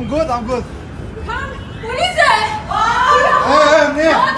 I'm good, I'm good. Come, police! Hey, hey, Nia.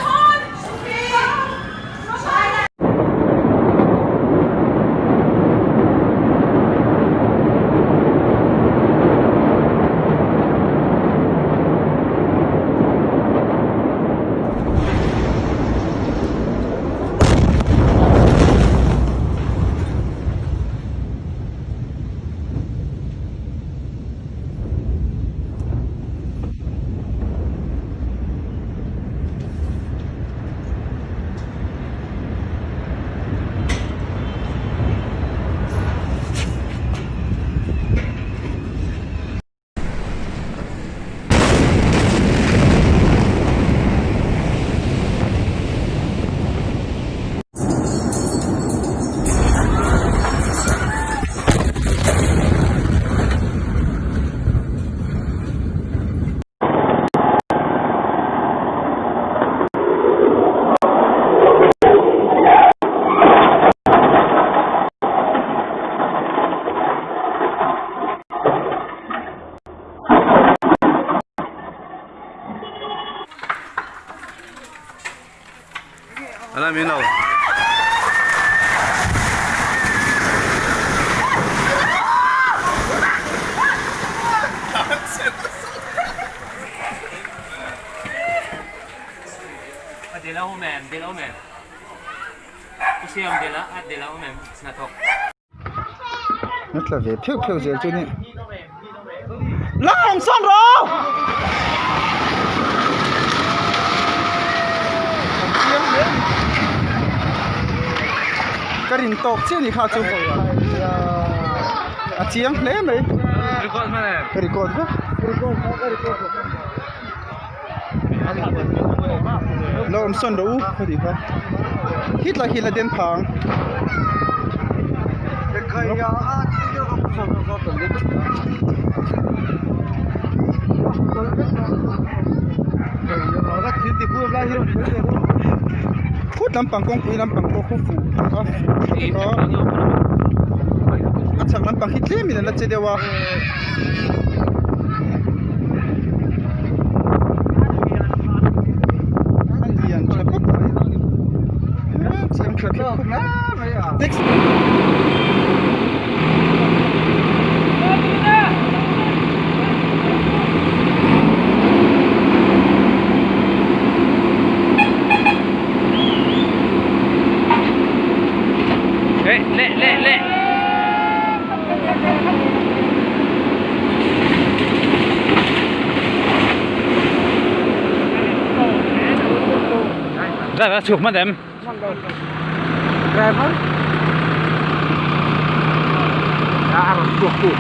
Ala min lo. Na tla ve pheuh pheuh zel chu ni la awm sawn rawh chiang hle ka rin tawk chiah ni kha chu a chiang hle mai ka record vek la awm sawn rawh u ka tih kha hetlai hi la den phang. Phut lampang kawngpui lampang pawh khu fuh a a chhak lampang hi tlem in an la che deuh a. A lian tha khawp mai chiang tha khawp mai taxi Le le le. Driver chhuk hman em? Driver? A rawn chhuak tu.